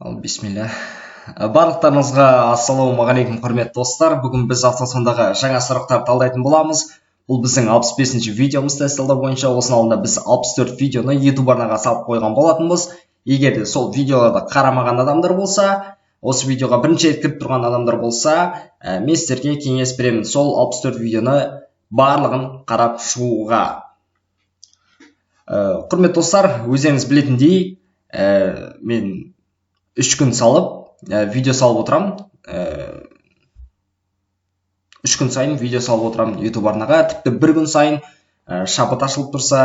Ал бисмилля. Барлықтарыңызға ассалаумағалейкум, құрметті достар. Бүгін біз автосондағы жаңа сұрақтарды талдайтын боламыз. Бұл біздің 65-ші видеомыз тест талдау бойынша. Осының алдында біз 64 видеоны YouTube арнаға салып қойған болатынбыз. Егер де сол видеоларды қарамаған адамдар болса, осы видеоға бірінші рет кіріп тұрған адамдар болса, мен сіздерге кеңес беремін сол 64 видеоны барлығын қарап шығуға. Құрметті достар, өздеріңіз білетіндей, мен 3 күн салып, видео салып отырамын. 3 күн сайын видео салып отырамын YouTube арнаға. Тіпті бір күн сайын шабыт ашылып тұрса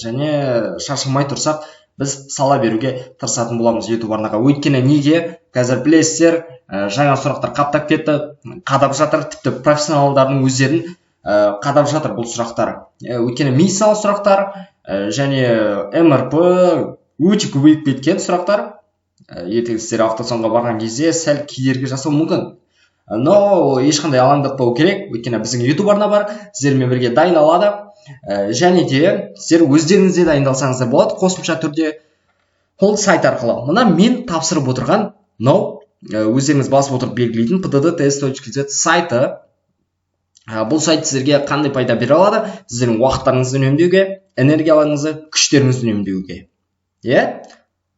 және шаршамай тұрсақ, біз сала беруге тырысатын боламыз YouTube арнаға. Өйткені неге? Қазір білесіздер, жаңа сұрақтар қаптап кетті, қадап жатыр, тіпті профессионалдардың өздерін қадап жатыр бұл сұрақтар. Өйткені медициналық сұрақтар және МРП өте көбейіп кеткен сұрақтар. Ертең сіздер автосонға барған кезде сәл кедергі жасауы мүмкін. Но ешқандай алаңдатпау керек, өйткені біздің YouTube арна бар, сіздермен бірге дайындалады. Және де сіздер өздеріңіз де дайындалсаңыздар болады қосымша түрде ол сайт арқылы. Мына мен тапсырып отырған мынау өздеріңіз басып отырып белгілейтін pddtest.kz сайты. Бұл сайт сіздерге қандай пайда бере алады? Сіздердің уақыттарыңызды үнемдеуге, энергияларыңызды, күштеріңізді үнемдеуге. Иә?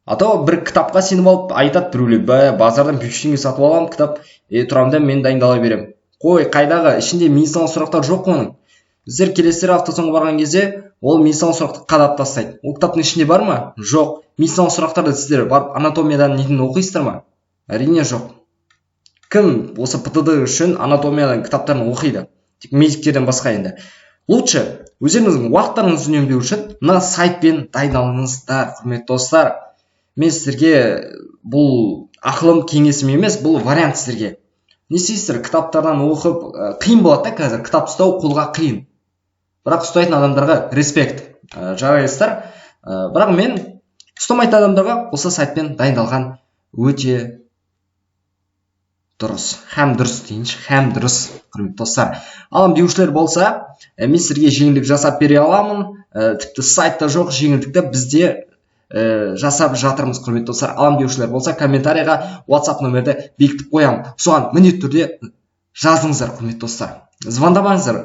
А то бір кітапқа сеніп алып айтады біреулер, базардан 5 теңге сатып аламын кітап, тұрамын да мен дайындала беремін. Қой, қайдағы, ішінде медициналық сұрақтар жоқ оның. Сіздер келесіздер автосонға барған кезде ол медициналық сұрақты қадап тастайды. Ол кітаптың ішінде бар ма? Жоқ. Медициналық сұрақтарды сіздер барып анатомиядан неден оқисыздар ма? Әрине жоқ. Кім осы ПТД үшін анатомиядан кітаптарын оқиды? Тек медиктерден басқа енді. Лучше өздеріңіздің уақыттарыңызды үнемдеу үшін мына сайтпен дайындалыңыздар, құрметті достар. Мен сіздерге бұл ақылым, кеңесім емес, бұл вариант сіздерге. Не істейсіздер? Кітаптардан оқып, қиын болады да қазір, кітап ұстау қолға қиын. Бірақ ұстайтын адамдарға респект, жарайсыздар. Бірақ мен ұстамайтын адамдарға осы сайтпен дайындалған өте дұрыс. Хәм дұрыс дейінші, хәм дұрыс, құрметті достар. Алам деушілер болса, мен сіздерге жеңілдік жасап бере аламын. Тіпті сайтта жоқ жеңілдікті бізде жасап жатырмыз, құрметті достар. Алам деушілер болса, комментарийға WhatsApp номерді бекітіп қоямын. Соған міндетті түрде жазыңыздар, құрметті достар. Звондамаңыздар,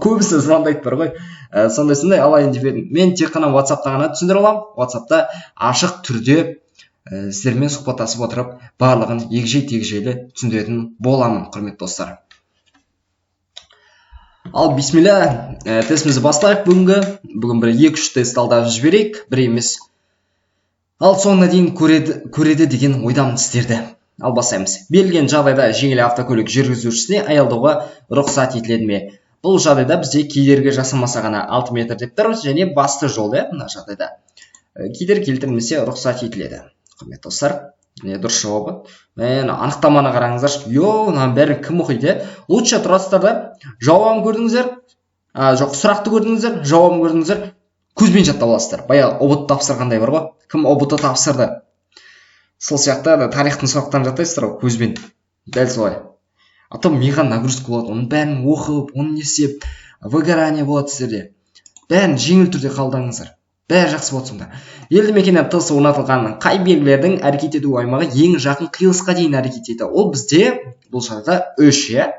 көбісі звондайды бар ғой. Сондай-сондай алайын деп едім. Мен тек қана WhatsApp'та ғана түсіндіре аламын. WhatsApp'та ашық түрде сіздермен сұхбаттасып отырып, барлығын егжей-тегжейлі түсіндіретін боламын, құрметті достар. Ал бисмилля, тестімізді бастайық бүгінгі. Бүгін бір 2-3 тест талдап жіберейік, бір емес. Ал соңына дейін көреді деген ойдамын сіздерді. Ал бастаймыз. Берілген жағдайда жеңіл автокөлік жүргізушісіне аялдауға рұқсат етіледі ме? Бұл жағдайда бізде кедергі жасамаса ғана 6 метр деп тұрмыз, және басты жол, мына жағдайда. Кедергі келтірмесе рұқсат етіледі. Құрметті достар, міне дұрыс жауабы. Мен анықтаманы қараңыздаршы. Йо, мынаның бәрін кім оқиды, е? Лучше тұрасыздар да, жауабын көрдіңіздер, жоқ, сұрақты көрдіңіздер, жауабын көрдіңіздер, көзбен жаттап аласыздар. Баяғы ҰБТ тапсырғандай бар ғой. Кім ҰБТ тапсырды? Сол сияқты ана тарихтың сұрақтарын жаттайсыздар ғой көзбен. Дәл солай. А то миға нагрузка болады, оның бәрін оқып, оны не істеп, выгорание болады сіздерде. Бәрін жеңіл түрде қабылдаңыздар. Бәрі жақсы болады сонда. Елді мекеннен тыс орнатылған қай белгілердің әрекет ету аймағы ең жақын қиылысқа дейін әрекет етеді? Ол бізде бұл жағдайда 3, иә?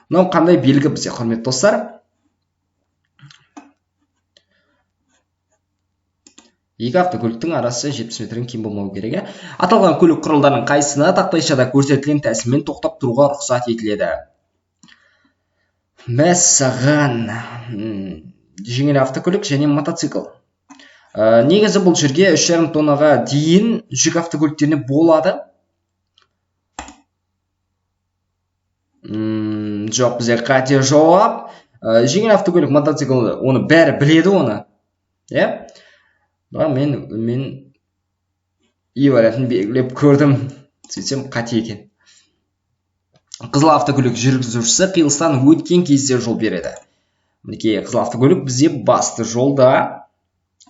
Мынау қандай белгі бізде, құрметті достар? Екі автокөліктің арасы 70 метрден кем болмау керек, иә? Аталған көлік құралдарының қайсысына тақтайшада көрсетілген тәсілмен тоқтап тұруға рұқсат етіледі? Мәссаған, жеңіл автокөлік және мотоцикл. Негізі бұл жерге 3,5 тоннаға дейін жүк автокөліктеріне болады. Жоқ, бізде қате жауап. Жеңіл автокөлік, мотоцикл, оны бәрі біледі оны. Иә? Бірақ мен И вариантын белгілеп көрдім. Сөйтсем қате екен. Қызыл автокөлік жүргізушісі қиылыстан өткен кезде жол береді. Мінекей, қызыл автокөлік бізде басты жолда,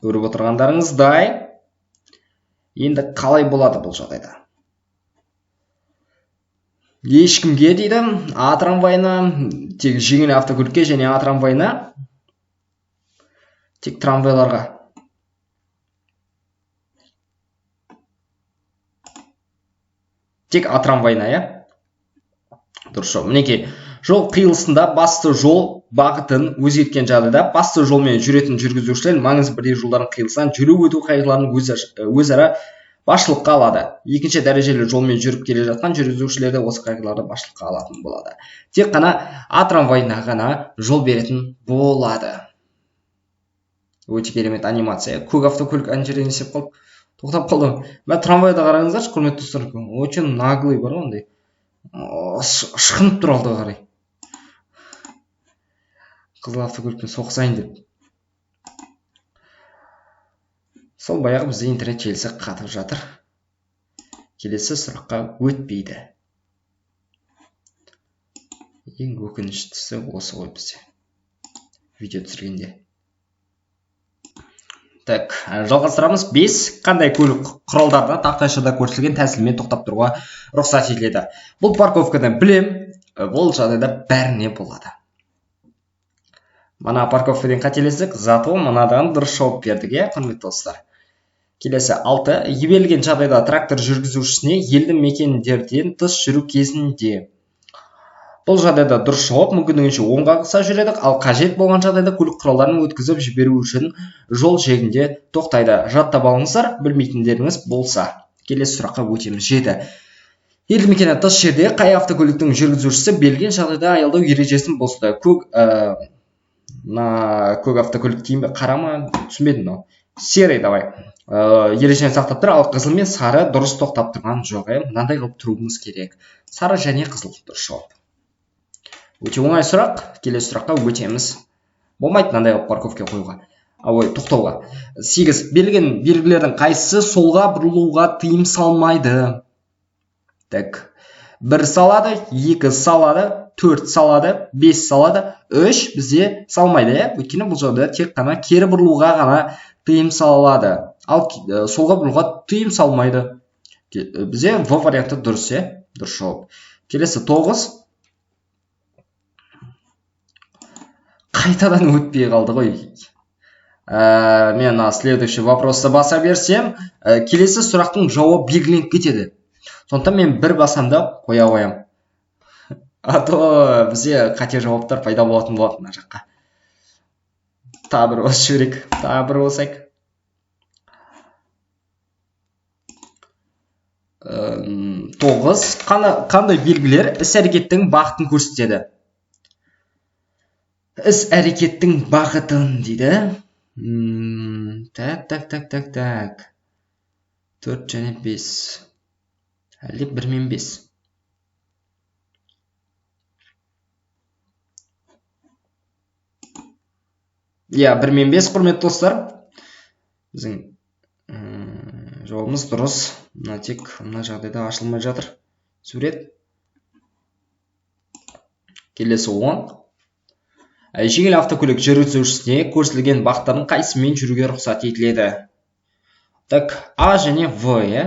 көріп отырғандарыңыздай. Енді қалай болады бұл жағдайда? Ешкімге дейді, А трамвайына, тек жеңіл автокөлікке және А трамвайына, тек трамвайларға. Тек А трамвайына, иә? Дұрыс жауап. Мінекей, жол қиылысында басты жол бағытын өзгерткен жағдайда басты жолмен жүретін жүргізушілер маңызы бірдей жолдардың қиылысынан жүріп өту қағидаларын өзара басшылыққа алады. Екінші дәрежелі жолмен жүріп келе жатқан жүргізушілер де осы қағидаларды басшылыққа алатын болады. Тек қана А трамвайына ғана жол беретін болады. Өте керемет анимация. Көк автокөлік ана жерден есеп қалып, тоқтап қалды. Мә, трамвайды қараңыздаршы, құрметті достар, очень наглый бар ғой андай. Ышқынып тұр алдыға қарай. Қызыл автокөлікпен соқсайын деп. Сол баяғы бізде интернет желісі қатып жатыр. Келесі сұраққа өтпейді. Ең өкініштісі осы ғой бізде. Видео түсіргенде. Так, жалғастырамыз. 5. Қандай көлік құралдарына тақтайшада көрсетілген тәсілмен тоқтап тұруға рұқсат етіледі? Бұл парковкадан білем, бұл жағдайда бәріне болады. Мана парковкадан қателестік, зато мынадан дұрыс жауап бердік, иә, құрметті достар. Келесі 6. Берілген жағдайда трактор жүргізушісіне елді мекендерден тыс жүру кезінде. Бұл жағдайда дұрыс жауап мүмкіндігінше оңға қыса жүреді, ал қажет болған жағдайда көлік құралдарын өткізіп жіберу үшін жол жиегінде тоқтайды. Жаттап алыңыздар, білмейтіндеріңіз болса. Келесі сұраққа өтеміз. 7. Елді мекеннен тыс жерде қай автокөліктің жүргізушісі берілген жағдайда аялдау ережесін бұзды? Көк, көк автокөлік дейін бе, қара ма, түсінбедім мынау. Серый давай. Ережені сақтап тұр, ал қызыл мен сары дұрыс тоқтап тұрған жоқ. Мынандай қылып тұруымыз керек. Сары және қызыл дұрыс жауап. Өте оңай сұрақ. Келесі сұраққа өтеміз. Болмайды мынандай қылып парковка қоюға. Ой, тоқтауға. 8. Берілген белгілердің қайсысы солға бұрылуға тыйым салмайды? Так. 1 салады, 2 салады, 4 салады, 5 салады, 3 бізде салмайды, иә? Өйткені бұл жағдайда тек қана кері бұрылуға ғана тыйым салады. Ал солға бұрылуға тыйым салмайды. Бізде В варианты дұрыс, иә? Дұрыс жауап. Келесі 9. Қайтадан өтпей қалды ғой. Мен следующий вопросты баса берсем, келесі сұрақтың жауабы белгіленіп кетеді. Сондықтан мен бір басам да қоя қоям. А то бізде қате жауаптар пайда болатын болады мына жаққа. Тағы бір басып жіберейік, тағы бір басайық. 9. Қандай белгілер іс-әрекеттің бағытын көрсетеді? Іс-әрекеттің бағытын дейді. Так, так, так, так, так. 4 және 5. Әлде 1 мен 5. Иә, 1 мен 5, құрметті достар. Біздің жауабымыз дұрыс. Мына тек мына жағдайда ашылмай жатыр сурет. Келесі 10. Жеңіл автокөлік жүргізушісіне көрсетілген бағыттардың қайсысымен жүруге рұқсат етіледі? Так, А және В, иә?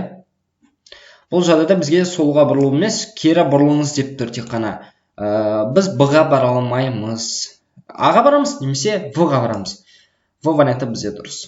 Бұл жағдайда бізге солға бұрылу емес, кері бұрылыңыз деп тұр тек қана. Біз Б-ға бара алмаймыз. А-ға барамыз немесе В-ға барамыз. В варианты бізде дұрыс.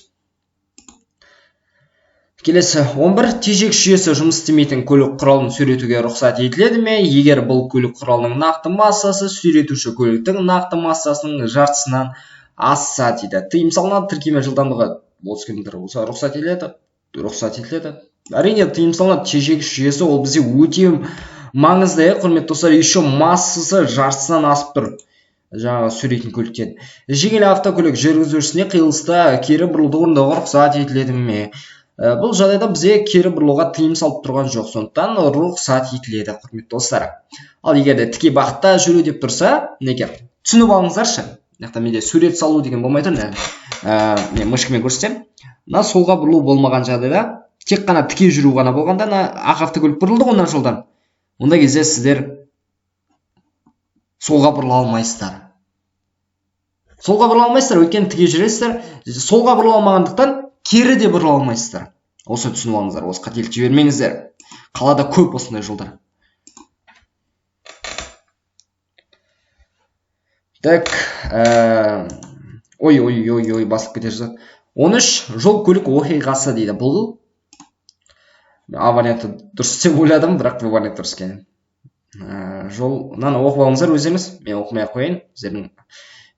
Келесі 11. Тежегіш жүйесі жұмыс істемейтін көлік құралын сүйретуге рұқсат етіледі ме? Егер бұл көлік құралының нақты массасы сүйретуші көліктің нақты массасының жартысынан асса дейді. Тыйым салынады, тіркеме жылдамдығы 30 км болса рұқсат етіледі. Рұқсат етіледі. Әрине, тыйым салынады. Тежегіш жүйесі ол бізде өте маңызды, құрметті достар. Еще массасы жартысынан асып тұр жаңағы сүйрейтін көліктен. Жеңіл автокөлік жүргізушісіне қиылыста кері бұрылуды орындауға рұқсат етіледі ме? Бұл жағдайда бізге кері бұрылуға тыйым салып тұрған жоқ, сондықтан рұқсат етіледі, құрметті достар. Ал егер де тіке бағытта жүру деп тұрса, мінекей түсініп алыңыздаршы. Мына жақта менде сурет салу деген болмай тұр, мен мышкамен көрсетемін. Мына солға бұрылу болмаған жағдайда тек қана тіке жүру ғана болғанда, мына ақ автокөлік бұрылды ғой мына жолдан. Ондай кезде сіздер солға бұрыла алмайсыздар. Солға бұрыла алмайсыздар, өйткені тіке жүресіздер. Солға бұрыла алмағандықтан кері де бұрыла алмайсыздар. Осы түсініп алыңыздар, осы қателік жібермеңіздер. Қалада көп осындай жолдар. Так, ой, ой, ой, ой, басып кете жаздады. 13 жол көлік оқиғасы дейді. Бұл А варианты дұрыс деп ойладым, бірақ Б варианты дұрыс екен. Жол, мынаны оқып алыңыздар өздеріңіз, мен оқымай ақ қояйын, сіздердің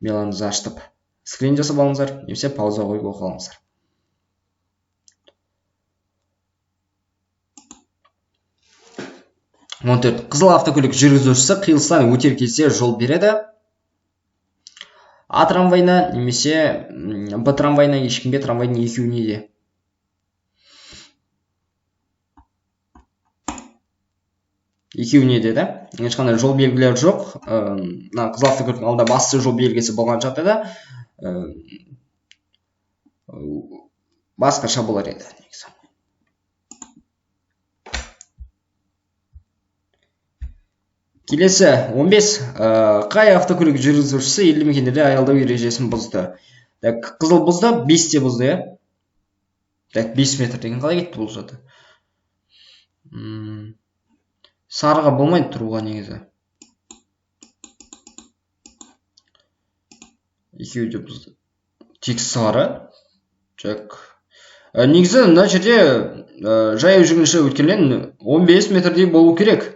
миларыңызды ашытып скрин жасап алыңыздар, немесе пауза қойып оқып алыңыздар. 14. Қызыл автокөлік жүргізушісі қиылыстан өтер кезде жол береді. А трамвайына немесе Б трамвайына, ешкімге, трамвайдың екеуіне де. Екеуіне де, да? Ешқандай жол белгілері жоқ. Мына қызыл автокөліктің алдында басты жол белгісі болған жағдайда басқаша болар еді негізі. Келесі 15. Қай автокөлік жүргізушісі елді мекендерде аялдау ережесін бұзды? Так, қызыл бұзды, 5 те бұзды, иә? Так, 5 метр деген қалай кетті бұл жерде? Сарыға болмайды тұруға негізі. Екеуі де бұзды. Тек сары. Так. Негізі мына жерде жаяу жүргінші өткеннен 15 метрдей болу керек.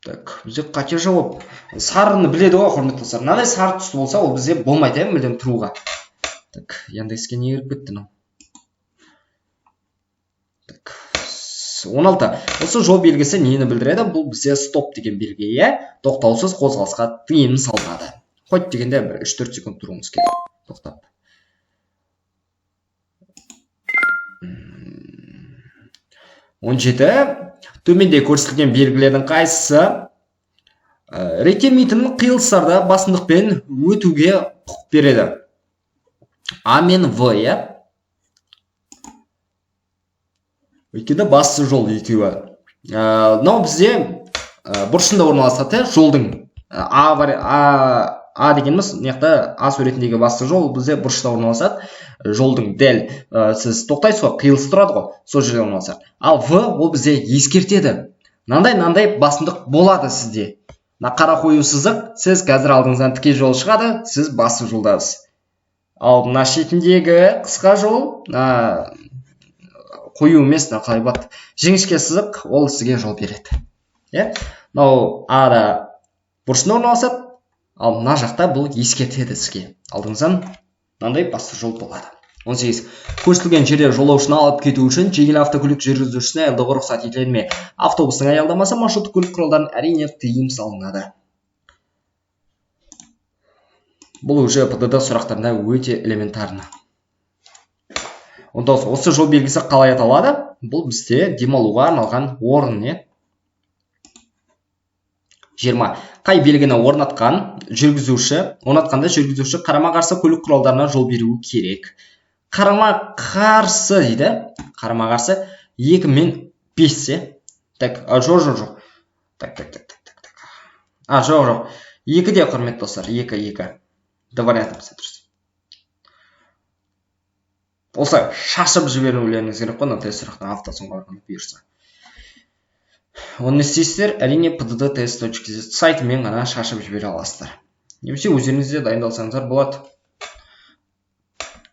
Так, бізде қате жауап. Сарыны біледі ғой, құрметті достар. Мынандай сары түсті болса, ол бізде болмайды, иә, мүлдем тұруға. Так, Яндекске не кіріп кетті мынау? Так, 16. Осы жол белгісі нені білдіреді? Бұл бізде стоп деген белгі, иә? Тоқтаусыз қозғалысқа тыйым салынады. Хоть дегенде бір 3-4 секунд тұруымыз керек. Тоқтап. 17. Төменде көрсетілген белгілердің қайсысы реттелмейтін қиылыстарда басымдықпен өтуге құқық береді? А мен В, иә? Өйткені басты жол екеуі. Мынау бізде бұрышында орналасады, жолдың А дегеніміз мына жақта А суретіндегі басты жол бізде бұрышта орналасады. Жолдың дәл сіз тоқтайсыз ғой, қиылыс тұрады ғой, сол жерде орналасады. Ал В ол бізде ескертеді. Мынандай басымдық болады сізде. Мына қара қою сызық, сіз қазір алдыңыздан тіке жол шығады, сіз басты жолдасыз. Ал мына шетіндегі қысқа жол, қою емес, мына қалай болады? Жіңішке сызық, ол сізге жол береді. Иә? Мынау А-да бұрышында орналасады. Ал мына жақта бұл ескертеді сізге. Алдыңыздан мынандай басты жол болады. 18. Көрсетілген жерде жолаушыны алып кету үшін жеңіл автокөлік жүргізушісіне аялдауға рұқсат етіледі ме? Автобустың аялдамасы маршруттық көлік құралдарын әрине тыйым салынады. Бұл уже ПДД сұрақтарында өте элементарно. 19. Осы жол белгісі қалай аталады? Бұл бізде демалуға арналған орын, не? 20. Қай белгіні орнатқан жүргізуші, орнатқанда жүргізуші қарама-қарсы көлік құралдарына жол беруі керек. Қарама-қарсы дейді. Қарама-қарсы 2 мен 5, Так, жоқ. Так. Жоқ. 2 де, құрметті достар, 2, 2. Д варианты бізде дұрыс. Осылай шашып жіберулеріңіз керек қой, мына тест сұрақтан автосынға барғанда бұйырса. Оны не істейсіздер? Әрине pddtest.kz сайтымен ғана шашып жібере аласыздар. Немесе өздеріңіз де дайындалсаңыздар болады.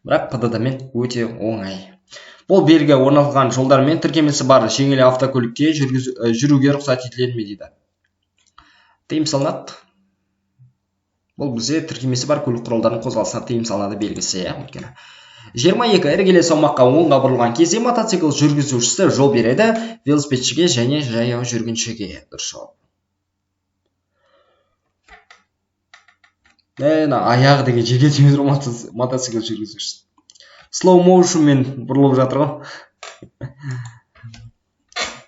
Бірақ PDD-мен өте оңай. Бұл белгі орнатылған жолдармен тіркемесі бар жеңіл автокөлікте жүруге рұқсат етіледі ме дейді. Тыйым салынады. Бұл бізде тіркемесі бар көлік құралдарының қозғалысына тыйым салынады белгісі, иә, өйткені. 22. Іргелес аумаққа оңға бұрылған кезде мотоцикл жүргізушісі жол береді велосипедшіге және жаяу жүргіншіге. Дұрыс жауап. Аяғы деген жерге тимей тұр мотоцикл жүргізушісі. Slow motion-мен бұрылып жатыр ғой.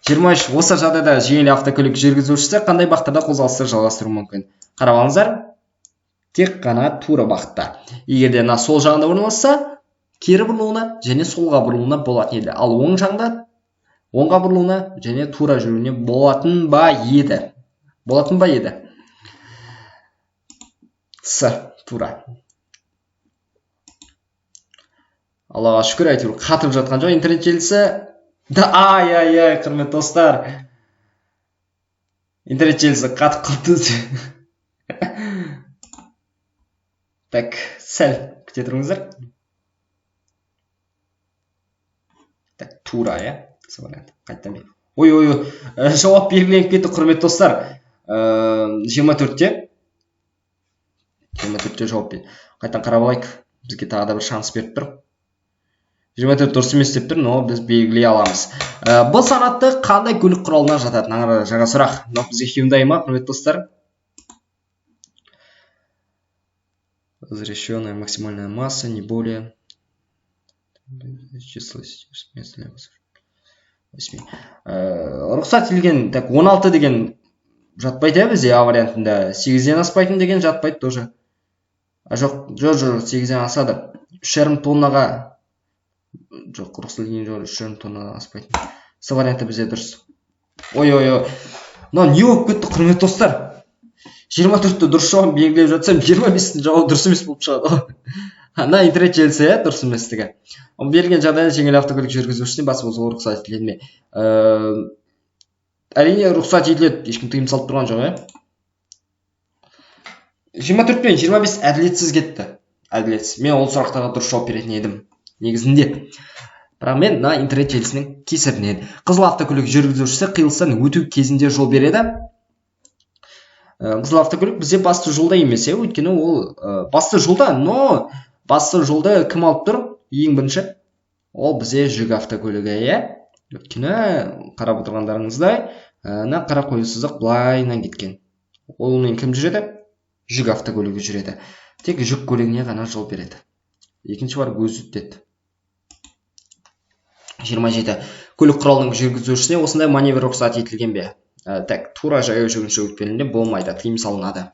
23. Осы жағдайда жеңіл автокөлік жүргізушісі қандай бағыттарда қозғалысты жалғастыруы мүмкін? Қарап алыңыздар. Тек қана тура бағытта. Егер де мына сол жағында орналасса, кері бұрылуына және солға бұрылуына болатын еді. Ал оң жағында оңға бұрылуына және тура жүруіне болатын ба еді? Болатын ба еді? С, тура. Аллаға шүкір, әйтеуір қатып жатқан жоқ интернет желісі. Да, ай, құрметті достар. Интернет желісі қатып қалды. Так, сәл күте тұрыңыздар. Так, Тура, иә? С варианты. Қайтадан. Ой, ой, ой, жауап белгіленіп кетті, құрметті достар. 24-те. 24-те жауап бер. Қайтадан қарап алайық. Бізге тағы да бір шанс беріп тұр. 24 дұрыс емес деп тұр, но біз белгілей аламыз. Бұл санатты қандай көлік құралына жатады? Жаңа сұрақ. Мынау бізге Hyundai ма, құрметті достар? Разрешенная максимальная масса не более число 8. Рұқсат етілген, так, 16 деген жатпайды, бізде А вариантында. 8-ден аспайтын деген жатпайды тоже. Жоқ, жоқ, жоқ, 8-ден асады. 3,5 тоннаға жоқ, рұқсат етілген жоқ, 3,5 тоннадан аспайтын. С варианты бізде дұрыс. Ой, ой, ой. Мынау не болып кетті, құрметті достар? 24-ті дұрыс жауап белгілеп жатсам, 25-тің жауабы дұрыс емес болып шығады ғой. Ана интернет желісі, иә, дұрыс еместігі. Берілген жағдайда жеңіл автокөлік жүргізушісіне басып озуға рұқсат етіледі ме? Әрине рұқсат етіледі, ешкім тыйым салып тұрған жоқ, иә. 24 пен 25 әділетсіз кетті. Әділетсіз. Мен ол сұрақтарға дұрыс жауап беретін едім негізінде. Бірақ мен мына интернет желісінің кесірінен. Қызыл автокөлік жүргізушісі қиылыстан өту кезінде жол береді. Қызыл автокөлік бізде басты жолда емес, иә, өйткені ол басты жолда, но басты жолда кім алып тұр? Ең бірінші ол бізде жүк автокөлігі, иә. Өйткені қарап отырғандарыңыздай, мына қара қою сызық былайынан кеткен. Олмен кім жүреді? Жүк автокөлігі жүреді. Тек жүк көлігіне ғана жол береді. Екінші барып өзі өтеді. 27. Көлік құралының жүргізушісіне осындай маневр рұқсат етілген бе? Так, тура жаяу жүргінші өтпелінде болмайды, тыйым салынады.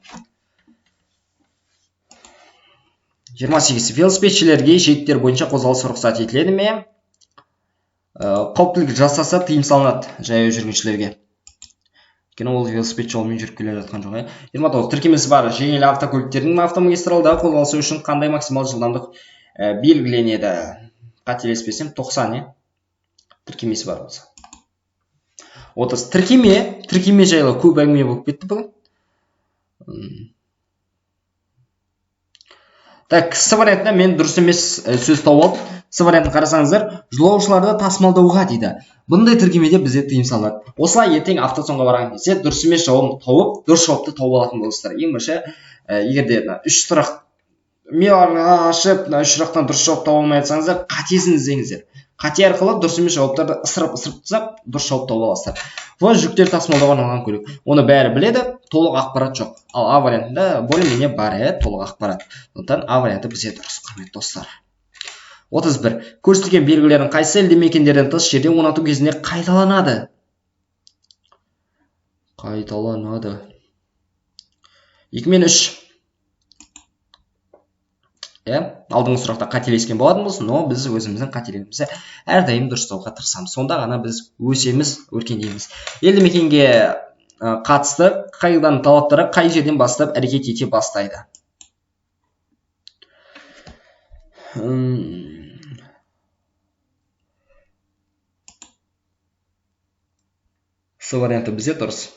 28. Велосипедшілерге жиектер бойынша қозғалыс рұқсат етіледі ме? Қауіптілік жасаса тыйым салынады жаяу жүргіншілерге. Өйткені ол велосипед жолымен жүріп келе жатқан жоқ. 29. Тіркемесі бар жеңіл автокөліктердің автомагистралдағы қозғалысы үшін қандай максималды жылдамдық белгіленеді? Қателеспесем 90, иә? Тіркемесі бар болса. 30. Тіркеме жайлы көп әңгіме болып кетті бүгін. Так, С вариантында мен дұрыс емес сөз тауып алдым. С вариантын қарасаңыздар, жолаушыларды тасымалдауға дейді. Бұндай тіркемеде бізде тыйым салынады. Осылай ертең автоцонға барған кезде дұрыс емес жауабын тауып, дұрыс жауапты тауып алатын боласыздар. Ең бірінші, егер де үш сұрақ ашып, мына үш сұрақтан дұрыс жауап таба алмай жатсаңыздар, қатесін іздеңіздер. Қате арқылы дұрыс емес жауаптарды ысырып тастап, дұрыс жауап тауып аласыздар. В жүктер тасымалдауға арналған көлік. Оны бәрі біледі, толық ақпарат жоқ. Ал А вариантында более-менее бар, толық ақпарат. Сондықтан А варианты бізде дұрыс, құрметті достар. 31. Көрсетілген белгілердің қайсысы елді мекендерден тыс жерде орнату кезінде қайталанады? Қайталанады. 2 мен 3. Иә, алдыңғы сұрақта қателескен болатынбыз, но біз өзіміздің қателігімізді әрдайым дұрыстауға тырысамыз. Сонда ғана біз өсеміз, өркендейміз. Елді мекенге қатысты қағиданың талаптары қай жерден бастап әрекет ете бастайды? С варианты бізде дұрыс.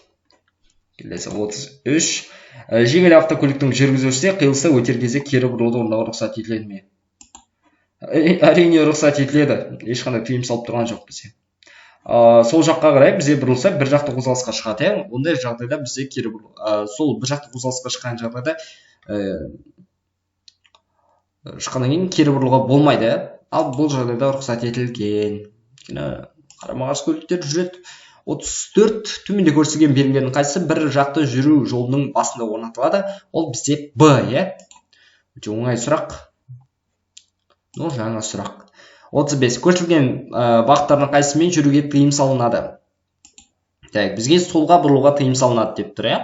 Келесі 33. Жеңіл автокөліктің жүргізушісіне қиылыста өтер кезде кері бұрылуды орындауға рұқсат етіледі ме? Әрине рұқсат етіледі. Ешқандай тыйым салып тұрған жоқ бізде. Сол жаққа қарай бізде бұрылса бір жақты қозғалысқа шығады, иә? Ондай жағдайда бізде кері бұрыл, сол бір жақты қозғалысқа шыққан жағдайда шыққаннан кейін кері бұрылуға болмайды, иә? Ал бұл жағдайда рұқсат етілген. Өйткені қарама-қарсы көліктер жүреді. 34. Төменде көрсетілген белгілердің қайсысы бір жақты жүру жолының басында орнатылады? Ол бізде Б, иә? Өте оңай сұрақ. Но жаңа сұрақ. 35. Көрсетілген бағыттардың қайсысымен жүруге тыйым салынады? Так, бізге солға бұрылуға тыйым салынады деп тұр, иә?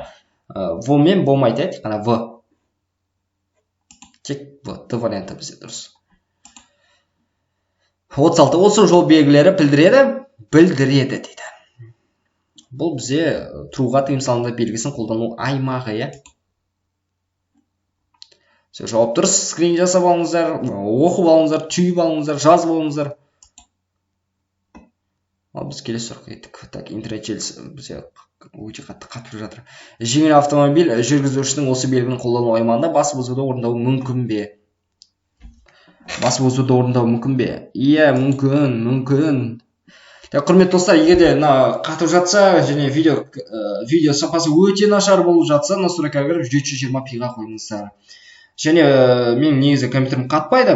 В мен болмайды, иә? Тек қана В. Тек В. Т варианты бізде дұрыс. 36. Осы жол белгілері білдіреді, білдіреді дейді. Бұл бізде тұруға тыйым салынады белгісін қолдану аймағы, иә? Все, жауап дұрыс. Скрин жасап алыңыздар, оқып алыңыздар, түйіп алыңыздар, жазып алыңыздар. Ал біз келесі сұраққа кеттік. Так, интернет желісі бізде өте қатты қатып жатыр. Жеңіл автомобиль жүргізушісінің осы белгіні қолдану аймағында басып озуды орындауы мүмкін бе? Басып озуды орындауы мүмкін бе? Иә, мүмкін, мүмкін. Құрметті достар, егер де мына қатып жатса және видео сапасы өте нашар болып жатса, настройкаға кіріп 720p-ға қойыңыздар. Және менің негізі компьютерім қатпайды,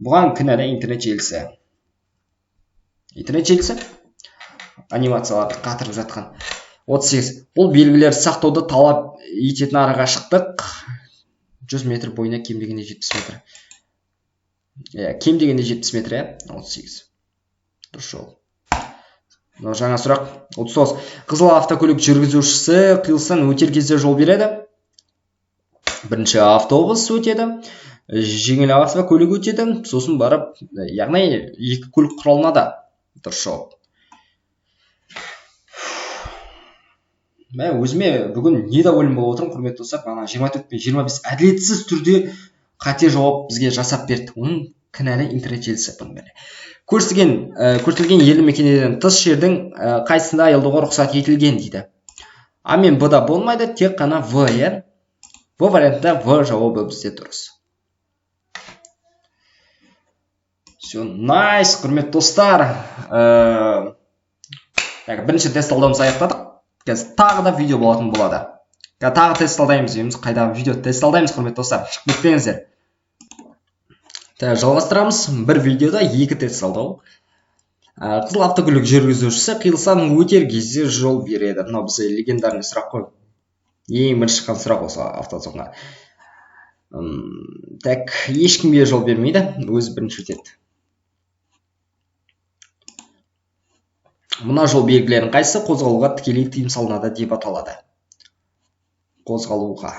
бұған кінәлі интернет желісі. Интернет желісі анимацияларды қатырып жатқан. 38. Бұл белгілер сақтауды талап ететін арақашықтық 100 метр бойына кем дегенде 70 метр. Иә, кем дегенде 70 метр, иә, 38. Дұрыс жол. Жаңа сұрақ 39. Қызыл автокөлік жүргізушісі қиылыстан өтер кезде жол береді. Бірінші автобус өтеді, жеңіл автокөлік өтеді, сосын барып, яғни екі көлік құралына да дұрыс жауап. Мен өзіме бүгін недоволен болып отырмын, құрметті достар. Ана 24 пен 25 әділетсіз түрде қате жауап бізге жасап берді. Оның кінәлі интернет желісі бұның бәрі. Көрсетілген елді мекендерден тыс жердің қайсысында аялдауға рұқсат етілген дейді. А мен Б-да болмайды, тек қана В, иә. В вариантында В жауабы бізде дұрыс. Все, найс, құрметті достар. Бірінші тест талдауымызды аяқтадық. Қазір тағы да видео болатын болады. Тағы тест талдаймыз, дейміз, қайдағы видео тест талдаймыз, құрметті достар. Шығып кетпеңіздер. Жалғастырамыз. Бір видеода екі тест талдау. Қызыл автокөлік жүргізушісі қиылыстан өтер кезде жол береді. Мынау бізде легендарный сұрақ қой. Ең бірінші шыққан сұрақ осы автозонға. Так, ешкімге жол бермейді, өзі бірінші өтеді. Мына жол белгілерінің қайсысы қозғалуға тікелей тыйым салынады деп аталады? Қозғалуға.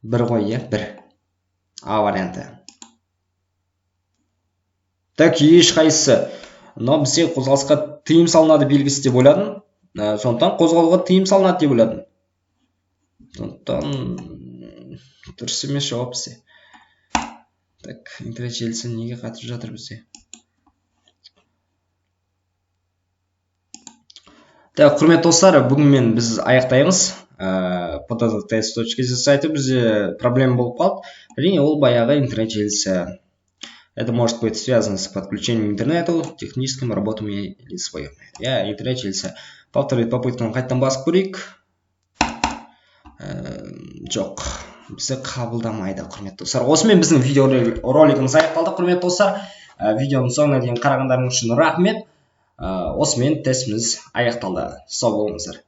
Бір ғой, иә, бір. А варианты. Так, ешқайсысы. Мынау бізде қозғалысқа тыйым салынады белгісі деп ойладым. Сондықтан қозғалуға тыйым салынады деп ойладым. Сондықтан дұрыс емес жауап бізде. Так, интернет желісі неге қатып жатыр бізде? Так, құрметті достар, бүгін мен біз аяқтаймыз. pdtest.kz сайты бізде проблема болып қалды. Әрине, ол баяғы интернет желісі. Это может быть связано с подключением к интернету, техническими работами или своим. Я интернет желісі. Повторить попытканы қайтадан басып көрейік. Жоқ, бізді қабылдамайды, құрметті достар. Осымен біздің видео ролигіміз аяқталды, құрметті достар. Видеоның соңына дейін қарағандарыңыз үшін рахмет. Осымен тестіміз аяқталды. Сау болыңыздар.